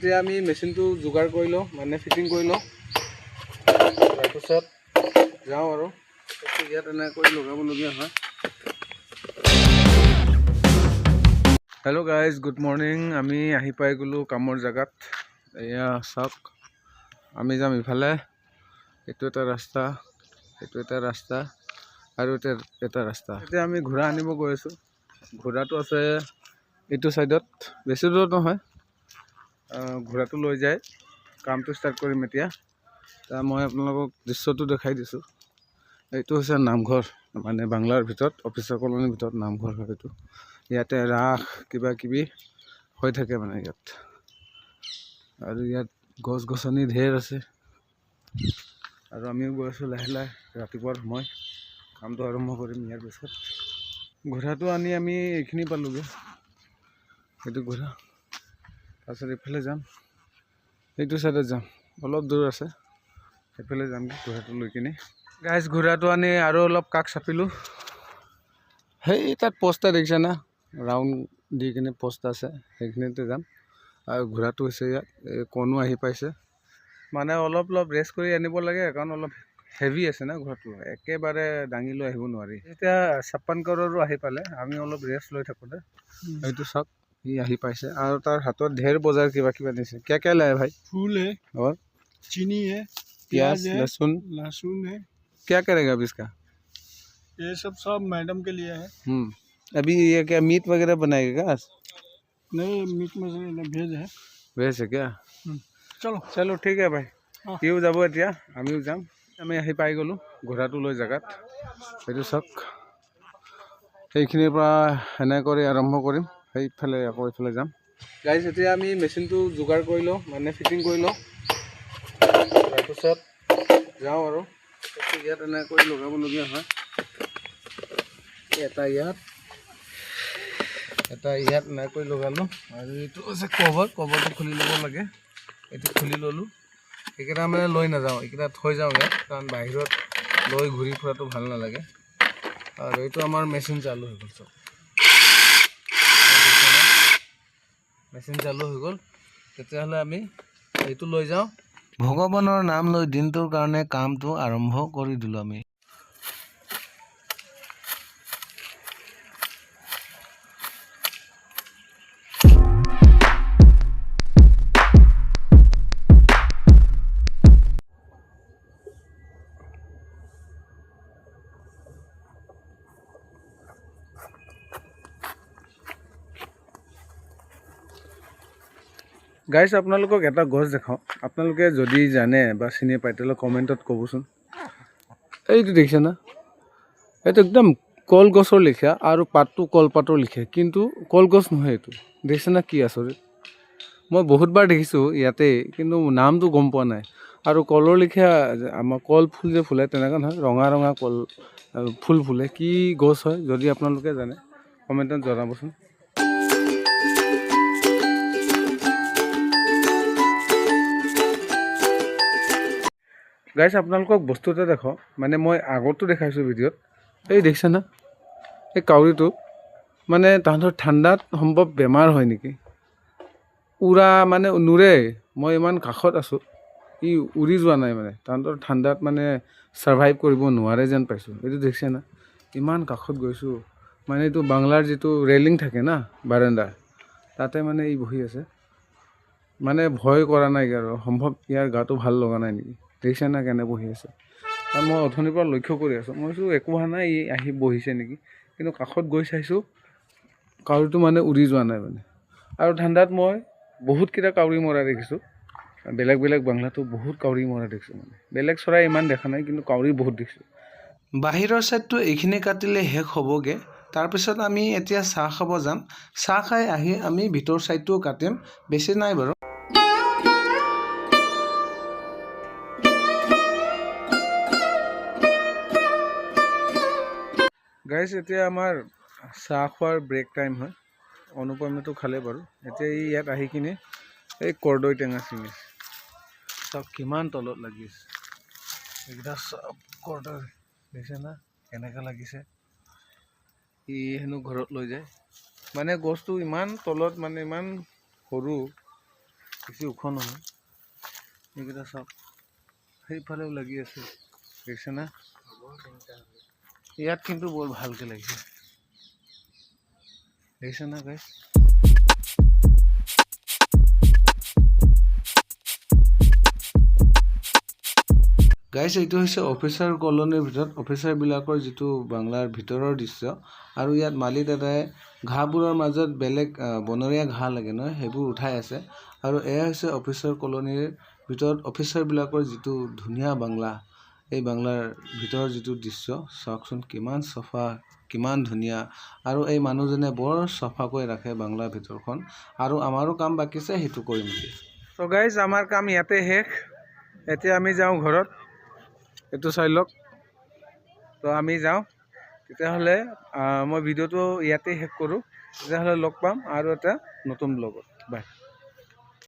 এতিয়া আমি মেচিনটো যোগাৰ কৰি লওঁ, মানে ফিটিং কৰি লওঁ, তাৰপিছত যাওঁ আৰু। ইয়াত এনেকৈ লগাবলগীয়া হয়। Hello' guys, good morning. আমি আহি পাই গ'লোঁ কামৰ জেগাত। এয়া চাওক, আমি যাম ইফালে। এইটো এটা ৰাস্তা, এইটো এটা ৰাস্তা আৰু এটা এটা ৰাস্তা। এতিয়া আমি ঘোঁৰা আনিব গৈ আছোঁ। ঘোঁৰাটো আছে এইটো ছাইডত, বেছি দূৰত নহয়। ঘোঁৰাটো লৈ যায় কামটো ষ্টাৰ্ট কৰিম এতিয়া। তা মই আপোনালোকক দৃশ্যটো দেখাই দিছোঁ। এইটো হৈছে নামঘৰ, মানে বাংলাৰ ভিতৰত, অফিচাৰ কলনীৰ ভিতৰত নামঘৰ হয় এইটো। ইয়াতে ৰাস কিবা কিবি হৈ থাকে মানে ইয়াত। আৰু ইয়াত গছ গছনি ঢেৰ আছে। আৰু আমিও গৈ আছোঁ লাহে লাহে, ৰাতিপুৱাৰ সময়, কামটো আৰম্ভ কৰিম ইয়াৰ পিছত। ঘোঁৰাটো আনি আমি এইখিনি পালোঁগৈ, সেইটো ঘোঁৰা। তাৰপিছত এইফালে যাম, সেইটো চাইডত যাম, অলপ দূৰ আছে, সেইফালে যামগৈ ঘোঁৰাটো লৈ কিনে। গাইজ, ঘোঁৰাটো আনি আৰু অলপ কাষ চাপিলোঁ। সেই তাত পোষ্ট দেখিছে না, ৰাউণ্ড দি কিনে পোষ্ট আছে, সেইখিনিতে যাম। আৰু ঘোঁৰাটো হৈছে ইয়াত। এই কণো আহি পাইছে। মানে অলপ অলপ ৰেষ্ট কৰি আনিব লাগে, কাৰণ অলপ হেভি আছে না ঘোঁৰাটো, একেবাৰে দাঙি লৈ আহিব নোৱাৰি। এতিয়া 56 কৰোৰো আহি পালে, আমি অলপ ৰেষ্ট লৈ থাকোঁতে। এইটো চাওক, সি আহি পাইছে আৰু তাৰ হাতত ঢেৰ বজাৰ কিবা কিবা দিছে। क्या क्या लाए भाई? फूल है। और? चीनी है। प्याज। प्याज है। लहसुन। लहसुन है। क्या करेगा अब इसका? ये सब सब मैडम के लिए है। अभी ये क्या मीट वगैरह बनाएगा क्या? नहीं, मीट मछली भेज है। वेज है क्या? चलो। চলো, ঠিক আছে ভাই। অ। সিও যাব এতিয়া, আমিও যাম। আমি আহি পাই গ'লোঁ ঘোঁৰাটো লৈ জেগাত। সেইটো চাওক, সেইখিনিৰ পৰা সেনে কৰি আৰম্ভ কৰিম। সেইফালে আকৌ এইফালে যাম। গাইজ, এতিয়া আমি মেচিনটো যোগাৰ কৰি লওঁ, মানে ফিটিং কৰি লওঁ, তাৰপিছত যাওঁ আৰু। ইয়াত এনেকৈ লগাবলগীয়া হয়। এটা ইয়াত, এটা ইয়াত, এনেকৈ লগালোঁ। আৰু এইটো হৈছে কভাৰ, কভাৰটো খুলি ল'ব লাগে। এইটো খুলি ল'লোঁ। এইকেইটা মানে লৈ নাযাওঁ, এইকেইটা থৈ যাওঁ ইয়াত, কাৰণ বাহিৰত লৈ ঘূৰি ফুৰাটো ভাল নালাগে। আৰু এইটো আমাৰ মেচিন চালু হৈ গ'ল। চব মেচিন চালু হৈ গ'ল। তেতিয়াহ'লে আমি এইটো লৈ যাওঁ। ভগৱানৰ নাম লৈ দিনটোৰ কাৰণে কামটো আৰম্ভ কৰি দিলোঁ আমি। গাইছ, আপোনালোকক এটা গছ দেখাওঁ। আপোনালোকে যদি জানে বা চিনি পায়, তেতিয়াহ'লে কমেণ্টত ক'বচোন। এইটো দেখিছে না? এইটো একদম কলগছৰ লেখীয়া আৰু পাতটো কলপাতৰ লেখীয়া, কিন্তু কলগছ নহয় এইটো। দেখিছে না, কি আচৰিত! মই বহুতবাৰ দেখিছোঁ ইয়াতে, কিন্তু নামটো গম পোৱা নাই। আৰু কলৰ লেখীয়া, আমাৰ কল ফুল যে ফুলে তেনেকুৱা নহয়, ৰঙা ৰঙা কল ফুল ফুলে। কি গছ হয়, যদি আপোনালোকে জানে, কমেণ্টত জনাবচোন। গাইছ, আপোনালোকক বস্তু এটা দেখাওঁ। মানে মই আগতো দেখাইছোঁ ভিডিঅ'ত। এই দেখিছে না, এই কাউৰীটো, মানে তাহাঁতৰ ঠাণ্ডাত সম্ভৱ বেমাৰ হয় নেকি, উৰা মানে নুৰে। মই ইমান কাষত আছোঁ, ই উৰি যোৱা নাই। মানে তাহাঁতৰ ঠাণ্ডাত মানে ছাৰ্ভাইভ কৰিব নোৱাৰে যেন পাইছোঁ। এইটো দেখিছে না, ইমান কাষত গৈছোঁ। মানে এইটো বাংলাৰ যিটো ৰেলিং থাকে না বাৰাণ্ডাৰ, তাতে মানে ই বহি আছে। মানে ভয় কৰা নাই আৰু, সম্ভৱ ইয়াৰ গাটো ভাল লগা নাই নেকি। দেখিছে না, কেনে বহি আছে। আৰু মই অথনিৰ পৰা লক্ষ্য কৰি আছোঁ, মই ভাবিছোঁ একো হোৱা নাই, ই আহি বহিছে নেকি। কিন্তু কাষত গৈ চাইছোঁ, কাউৰীটো মানে উৰি যোৱা নাই মানে। আৰু ঠাণ্ডাত মই বহুতকেইটা কাউৰী মৰা দেখিছোঁ। বেলেগ বেলেগ বাংলাতো বহুত কাউৰী মৰা দেখিছোঁ। মানে বেলেগ চৰাই ইমান দেখা নাই, কিন্তু কাউৰী বহুত দেখিছোঁ। বাহিৰৰ ছাইডটো এইখিনি কাটিলে শেষ হ'বগৈ। তাৰপিছত আমি এতিয়া চাহ খাব যাম। চাহ খাই আহি আমি ভিতৰ ছাইডটোও কাটিম, বেছি নাই বাৰু। গাইজ, এতিয়া আমাৰ চাহ খোৱাৰ ব্ৰেক টাইম হয়। অনুপমেতো খালে বাৰু। এতিয়া ই ইয়াত আহি কিনে এই কৰ্দৈ টেঙা ছিঙিছে। চাওক, কিমান তলত লাগিছে। এইকেইটা চব কৰ্দৈ, দেখিছে না, কেনেকৈ লাগিছে। ই হেনো ঘৰত লৈ যায়। মানে গছটো ইমান তলত, মানে ইমান সৰু। বেছি ওখ নহয়। এইকেইটা চাওক, সেইফালেও লাগি আছে, দেখিছেনে? ইয়াত কিন্তু বৰ ভালকৈ লাগিছে, দেখিছেনে গাইছ? গাইছ, এইটো হৈছে অফিচাৰ কলনীৰ ভিতৰত অফিচাৰবিলাকৰ যিটো বাংলাৰ ভিতৰৰ দৃশ্য। আৰু ইয়াত মালি দাদাই ঘাঁহবোৰৰ মাজত বেলেগ বনৰীয়া ঘাঁহ লাগে নহয়, সেইবোৰ উঠাই আছে। আৰু এয়া হৈছে অফিচাৰ কলনীৰ ভিতৰত অফিচাৰবিলাকৰ যিটো ধুনীয়া বাংলা, এই বাংলাৰ ভিতৰৰ যিটো দৃশ্য চাওকচোন, কিমান চফা, কিমান ধুনীয়া। আৰু এই মানুহজনে বৰ চফাকৈ ৰাখে বাংলাৰ ভিতৰখন। আৰু আমাৰো কাম বাকী আছে, সেইটো কৰিম এতিয়া। ত' গাইজ, আমাৰ কাম ইয়াতে শেষ। এতিয়া আমি যাওঁ ঘৰত। এইটো চাই লওক। তো আমি যাওঁ তেতিয়াহ'লে। মই ভিডিঅ'টো ইয়াতে শেষ কৰোঁ। তেতিয়াহ'লে লগ পাম আৰু এটা নতুন ব্লগত। বাই।